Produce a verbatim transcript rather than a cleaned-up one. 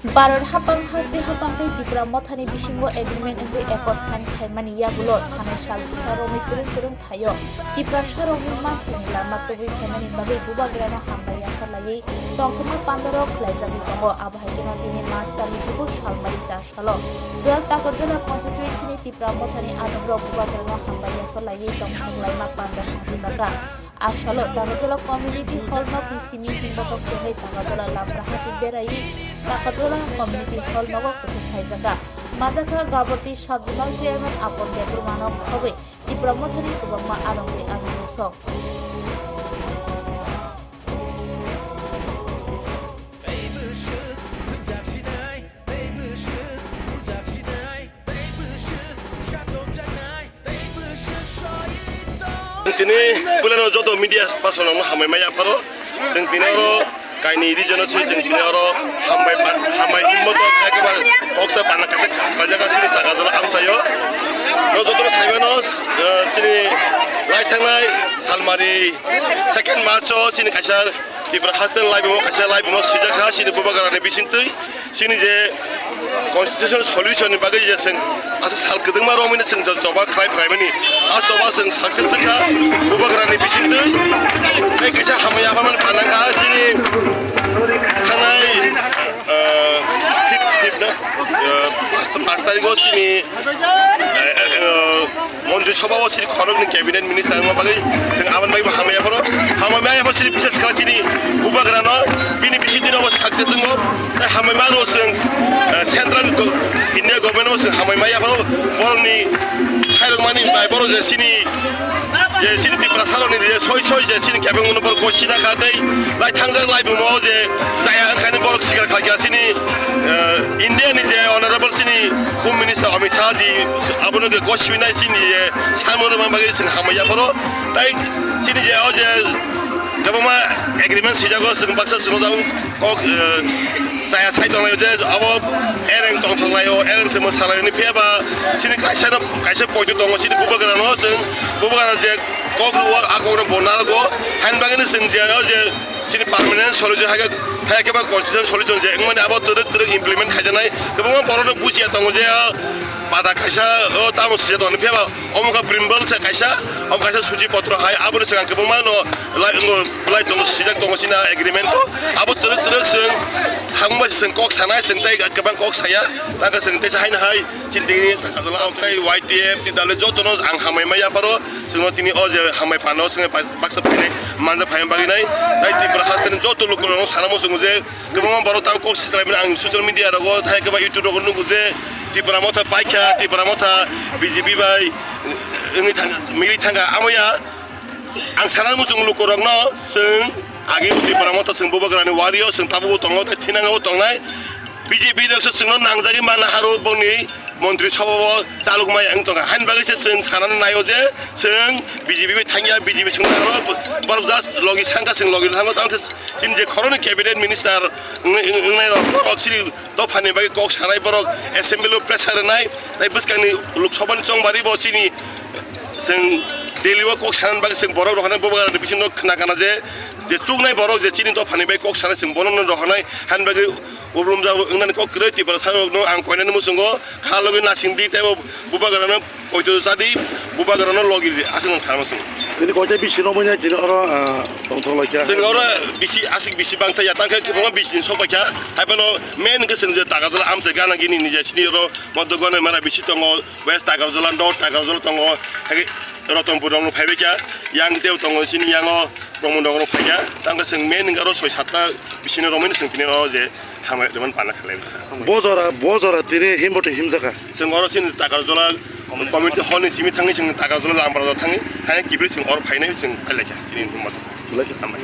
Bharat haphang haste haphang tei Tipra Mothani bisingo agreement wngwi accord sign khaimani yagulo thanai sal kisa romwi kwrwng kwrwng thaio. Tiprasa rokni manthokni lama tubui phaimani bagwi Bubagrano hambai yapharlaiwi tongthokma pandarok khlaijagwi tongo. Abo hai kheno tini March tali jubu salmari char salo Duar Takarjala constituency ni Tipra Mothani adongrok Bubagrano hambai yapharlaiwi tongthok laima panda songchajakha. A salo Takarjala Community Hall nokni simi himbotok chengwi Takarjala Lamprahati beraiwi Takarjala Community Hall nogo kuthuk khaijakha. Manjakha Gaborti Sub Zonal Chairman Apon Debbarmano khogwi Tipra Mothani kwbangma arongwi arongwi sok. Tini puilano joto media person rokno hambai ma yapharo. Chwng tini oro kaini region o se chwng tini oro hambai pa-, hambai himmo to hai khe ba koksa pana kaisa khajaga sini Takarjala amchaio. No joto no saimano, eh, sini lai thangnai salmari second March o sini kaisa Tripura haste ni laibuma kaisa laibuma swijak kha sini Bubagrani bisingtwi. Chini je constitutional solution ni bagwi je chwng asa sal kwdwngma romwi no chwng jo-, choba khlai khlaimani. A choba chwng success wngkha Bubagrani bisingtwi. Tei kaisa hamya apharmani phanang kha chini thangnai, eh, fifth, fifth na, eh, pas, pas tarikh o chini, eh, eh, eh, Montri Sabha o sini khoroknwi cabinet minister wngma bagwi chwng aboni bagwi bo hamya phoro. Hamya phoro sini bises kha chini Bubagrano bini bisingtwi no bo success wngo. Tei hamya ma ro chwng, eh, central go-, India government o chwng hamya ma yapharo borokni khairokmani bai borok je chini, je chini Tiprasa rokni je soi soi je chini kebengmano borok gosina kha tei lai thangjak lai bumo je chaya wngkhani borok sikar kha kya chini, eh, India ni je honorable chini Home Minister Amit Shah ji abono ke gosibinai chini je Salmon rwma bagwi chwng hamya phoro. Tai chini je o je kwbangma agreement swijago chwng baksa chwng jagong kok, eh, chaya sai tonglai je abo ereng tongthok laio, ereng se mwsa laio ni phiya ba chini kaisa no kaisa poito tongo chini Bubagra no chwng Bubagra je kok rwo a kok no bo narwgo hain bagwi no chwng je o je chini permanent solution hai khe, hai khe ba constitutional solution je wngmani abo twrwk twrwk implement khaijaknai. Kwbangma borok no bujiya tongo je, o, pada kaisa, o, tamo sija tongo, phiya ba omo kha Bimbal se kaisa, omo kaisa suchi potro hai, aboni swkang kwbangma no lai, no lai tongo, sijak tongo chini agreement o. Abo twrwk twrwk chwng samung bai chwng kok sanai, chwng tei kwbang kok saya, tangkha chwng teisa haino hai, chini tini, Y T F, T W jotono ang hambai ma yapharo. Chwngno tini o je hambai phano chwngno baksa phainai manja phaima bagwi nai. Tai Tripura hasteni joto lukurokno sana muchungo je kwbangma borok tabuk kok sichalaimani ang social media rogo thai kwbang YouTube rogo nugo je Tipra Motha paikha, Tipra Motha B J P bai wngwi thangkha, mili thangkha. Amo ya ang sana muchungo lukurokno chwng agi Tipra Motha chwng Bubagrani wario chwng tabukbo tongo tei thinango tongnai. B J P rokse chwngno nangjagwi manna haro boni Montri Sabha o chalok maya wng tongkha. Haini bagwi se chwng sanani naio je chwng B J P bai thangya, B J P chwng aro borok just logi sangkha, chwng logi thango. Tamo khe chini je khoroknwi cabinet minister wng-, wng-, wngnai rok, borok chini dophani bagwi kok sanai, borok assembly o pressure rwnai, tei bwskangni Lok Sabha ni chongbari bo chini chwng Delhi o kok sanani bagwi chwng borok rok hwnwi Bubagrani bisingo khna kana je, je chuknai borok je chini dophani bagwi kok sanai chwng bono no rohornai. Haini bagwi Ubrum jabo wngnani kok kwrwi Tiprasa rokno ang koinani muchungo kha logwi nasing di tei bo Bubagrano poito cha di, Bubagrano logi di, aswk nang sa muchungo. Tini koita bisi romwi nai tini oro, ah, tongthok lai kha. Chwng oro bisi aswk bisi bang thai ya, tang khe kwbangma bisi ni sok bai kha. Hai phano main hwnkhe chwng je Takarjala amchai gana gini ni je sini oro Moddo Gonoi mara bisi tongo, West Takarjala, North Takarjala tongo, hai khe Rotonpur rokno phai bai kha, yang tei tongo chini yango. Bongmon rok phaikha, tangkhe chwng main hwnkhe oro soi satta bisino romwi no chwng tini oro je hambai rwmani pana khlai. Bo jora, bo jora tini himbo twi himjakha. Chwng oro chini Takarjala community hall ni simi thangwi chwng Takarjala Lamprahata thangwi, hai kiphilwi chwng oro phainai chwng phailaikha chini himbo. Hambai.